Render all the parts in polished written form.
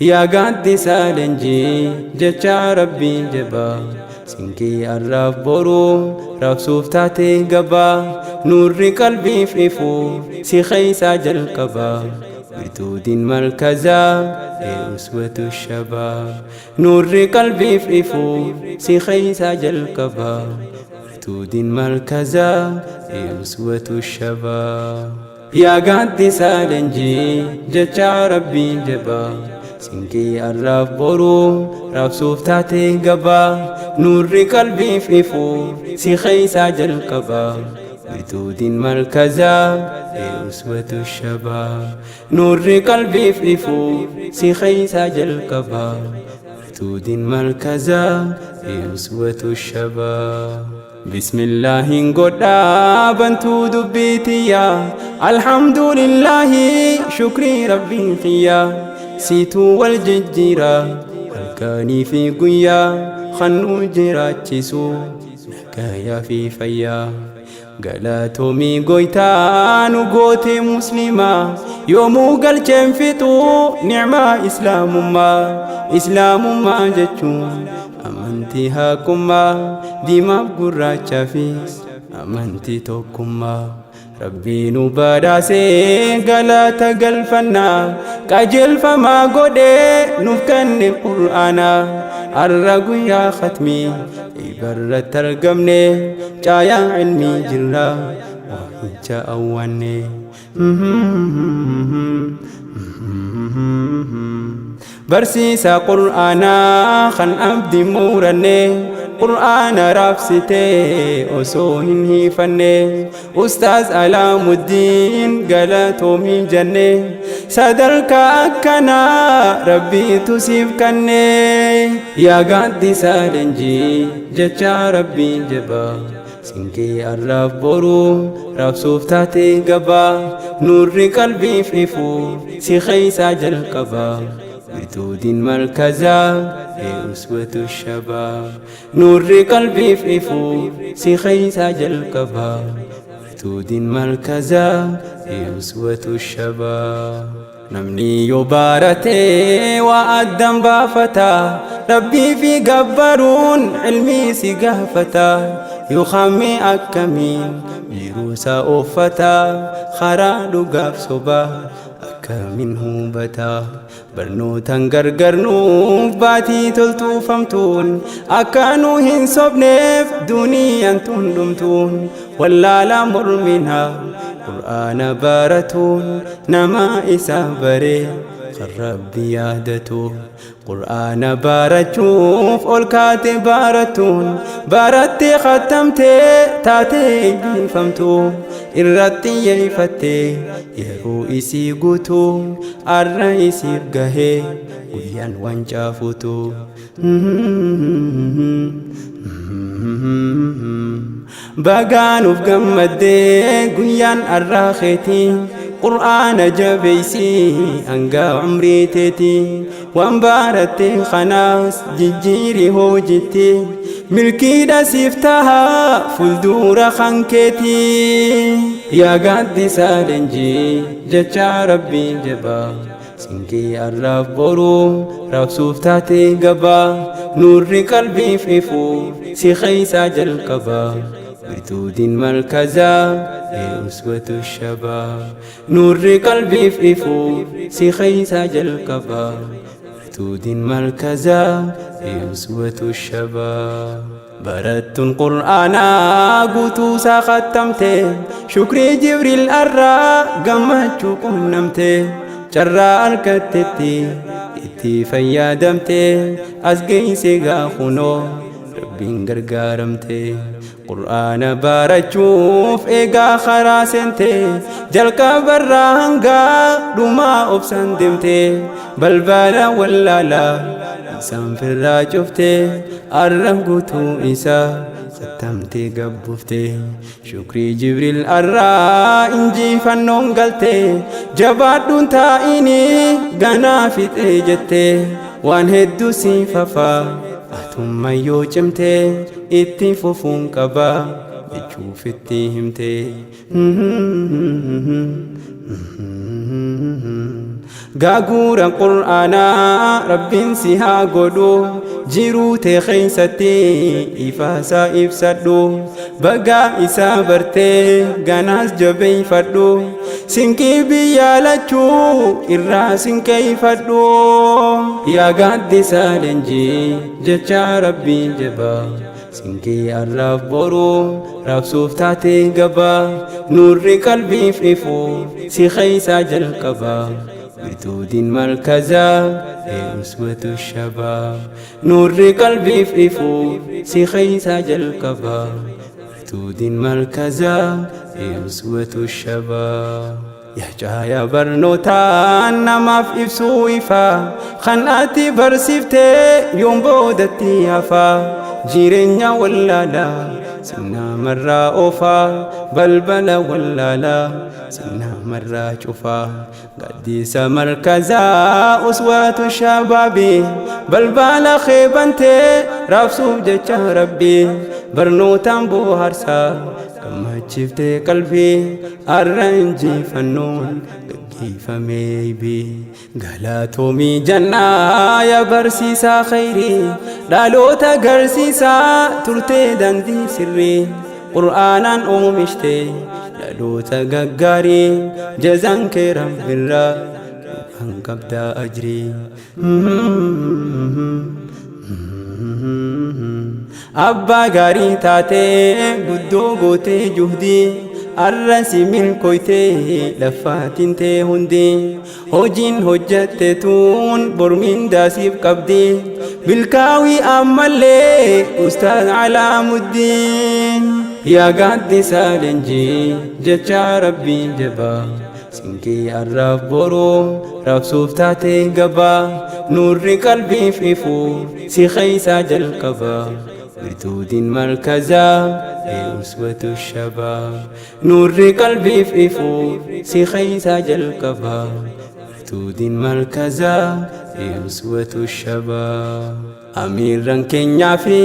Yaa gaaddisaa leenjii jecha rabbii jabaa Sinqii arraaf boruu raabsuuf taatee gabaa Nuurri qalbiif ifuu si keeysaa jalqabaa Wirtuudiin markazaa ee uswatu shabaa Nuurri qalbiif ifuu si keeysaa jalqabaa Wirtuudiin markazaa ee uswatu shabaa Yaa gaaddisaa leenjii jecha rabbii jabaa Sinqii arraaf boruu raabsuuf taatee gabaa Nuurri qalbiif ifuu si keeysaa jalqabaa Wirtuudiin markazaa ee uswatu shabaa Nuurri qalbiif ifuu si keeysaa jalqabaa Wirtuudiin markazaa ee uswatu shabaa Bismillaahin godhaa bantuu dubbii tiyyaa Alhamdulillaahi shukrii rabbii kiyyaa Siituu wal jijjiira halkanii fi guyyaa Kan nu jiraachisu nagayaa fi fayyaa Galatoomii goytaa nu goote muslimaa Yoomuu galcheen fixuu ni'maa islaamummaa Islaamummaa jechuun amantii haqummaa Diimaaf gurraachaafis amantii tokkummaa Rabbii nu badhaasee galata galfannaa Qajeelfamaa godhee nuuf kenne qur'aanaa Arra guyyaa khatmii ibarratti argamne Caayaa ilmii jirra waamicha awwaanne Barsiisa qur'aanaa kan abdi muranne Qur'aana raabsitee osoo hin hiifanne Ustaaz Alaamuddin galatoomii jenne Sadarkaa akkanaa rabbiitu siif kanne Yaa gaaddisaa leenjii jecha rabbii jabaa Sinqii arraaf boruu raabsuuf taatee gabaa Nuurri qalbiif ifuu si keeysaa jalqabaa Wirtuudiin markazaa ee uswatu shabaa Nuurri qalbiif ifuu si keeysaa jalqabaa Wirtuudiin markazaa ee uswatu shabaa Namni yoo barate waa addan baafata Rabbii fi gabbaruun ilmii si gaafata Yookaan mee akkamiin jiruusaa uffata Karaa dhugaaf sobaa akkamiin hubata Barnootaan gargarnuuf baatii toltuufamtuun Akka nu hin sobneef duniyaan tun dhumtuun Wallaalaa morminaa qur'aana baratuun Nama isa bare kan rabbi yaadatu Qur'aana barachuuf ol kaate baratuun Barattee khattamtee taatee eebbifamtu Irratti xiyyeeffattee yeroo isii guutuu Arra isiif gahee guyyaan waan caafutu Bagaa nuuf gammaddee guyyaan arraa keetii Qur'aana jabeessii hanga umrii teetii Waan baratte kanaas jijjiiri hojitti Milkiidha siif taha fuuldura kan keetii Yaa gaaddisaa leenjii jecha rabbii jabaa Sinqii arraaf boruu raabsuuf taatee gabaa Nuurri qalbiif ifuu si keeysaa jalqabaa Wirtuudiin markazaa ee uswatu shabaa Nuurri qalbiif ifuu si keeysaa jalqabaa Wirtuudiin markazaa ee uswatu shabaa Barattuun qur'aanaa guutuusaa khattamte Shukrii Jibriil arraa gammachuu qunnamte Carraa argattetti itti fayyadamte As geeyse gaa kunoo rabbiin gargaaramte Qur'aana barachuuf eegaa karaa seente Jalqabarraa hangaa dhumaa obsaan deemte Balbala wallaalaa isaan firraa cufte Arra guutuu isaa khattamtee gabbufte Shukrii Jibriil arraa injifannoon galte Jabaadhuun taa'inii ganaa fixee jette Waan hedduu siif hafaa atumma yoo cimte Itti fufuun qaba jechuuf itti himte. Gaaguura Qur'aanaa Rabbiin si haa godhu, jiruu tee keeysatti ifaasaa ibsadhu. Bagaa isaa bartee ganaas jabeeyfadhu, sinqii biyyaa lachuu irraa sinqeeyfadhu. Yaa gaaddisaa leenjii jecha Rabbii jabaa, sinqii arraaf boruu raabsuuf taatee gabaa. Nuurri qalbiif ifu si keeysaa jalqabaa, wirtuudiin markazaa ee uswatu shabaab. Nuurri qalbiif ifu si keeysaa jalqabaa, wirtuudiin markazaa ee uswatu shabaab. Yaa caaya barnootaan namaaf ibsuu ifaa, kan ati barsiiftee yoom boodatti hafaa. Jireenya wallaalaa sinnamarraa oofaa, balbala wallaalaa sinnamarraa cufaa. Gaddisa markazaa uswaatu shabaabi, balbala kee bantee raabsuuf jecha Rabbii. Barnootaan bohaarsaa gammachiiftee qalbii, arra injifannoon gaggeeffamee. Galatoomii jannaa yaa barsiisaa khayrii, dhaloota garsiisaa turtee dandii sirrii. Qur'aanaan oomishtee dhaloota gaggaarii, jazaan kee Rabbirraa dhugaan qabdaa ajrii. Abbaa gaarii taatee guddoo gootee juhdii, arra si milkoytee laffaatiin tee hundi. Hojiin hojjatte tuun bormiin daasiif qabdi, milkaawii ammallee Ustaaz Alaamuddin. Yaa gaaddisaa leenjii jecha Rabbii jabaa, sinqii arraaf boruu raabsuuf taatee gabaa. Nuurri qalbiif ifu si keeysaa jalqabaa, wirtuudiin markazaa ee uswatu shabaab. Nuurri qalbiif ifu si keeysaa jalqabaa, wirtuudiin markazaa ee uswatu shabaab. Amiirran keenyaa fi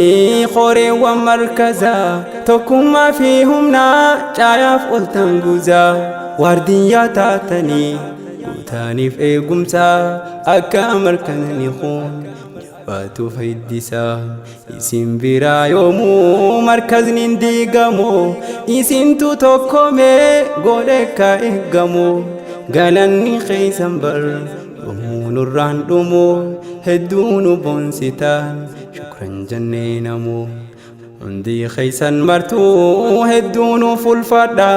qoreewwan markazaa, tokkummaa fi humnaa caayaaf oltan guuzaa. Waardiyyaa taatanii guutaaniif eegumsaa, akka markazni kun jabaatu fayyisaa. Isin biraa yoomuu markazni hin diigamu, isintu tokkomee godhe ka eeggamu. Galanni keeysan bar yoomuu nurraan dhumu, hedduu nu boonsitaan shukran jennee namu. Hundi keeysan martuu hedduu nuuf ulfaadha,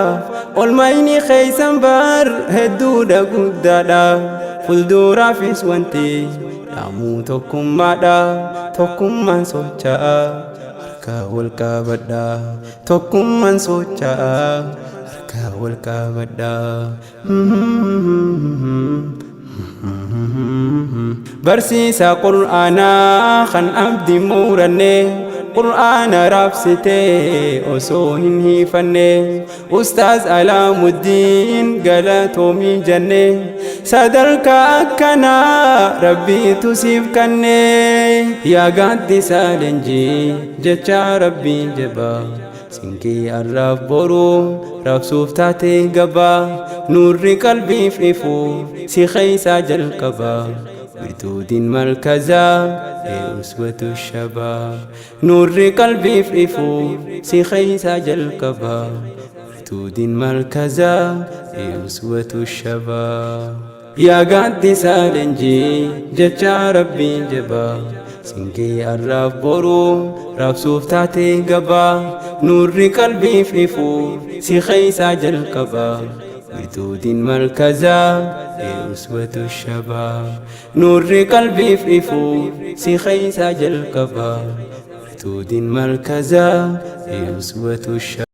olmayni keeysan bar hedduudha guddaadha. Fuulduraafis wanti dhaamuu tokkummaadha, tokkummaan socho'a harka wal qabadha, tokkummaan socho'a harka wal qabadha. Barsiisa Qur'aanaa kan abdii muranne, Qur'aana raabsitee osoo hin hiifanne, Ustaaz Alaamuddin galatoomii jenne. Sadarkaa akkanaa Rabbiitu siif kanne. Yaa gaaddisaa leenjii jecha Rabbii jabaa, sinqii arraaf boruu raabsuuf taatee gabaa. Nuurri qalbiif ifu si keeysaa jalqabaa, wirtuudiin markazaa ee uswatu shabaab. Nuurri qalbiif ifu si keeysaa jalqabaa, wirtuudiin markazaa ee uswatu shabaab. Yaa gaaddisaa leenjii jecha Rabbii jabaa, sinqii arraaf boruu raabsuuf taatee gabaa. Nuurri qalbiif ifu si keeysaa jalqabaa, wirtuudiin markazaa ee uswatu shabaab. Nuurri qalbiif ifu si keeysaa jalqabaa, wirtuudiin markazaa ee uswatu shabaab.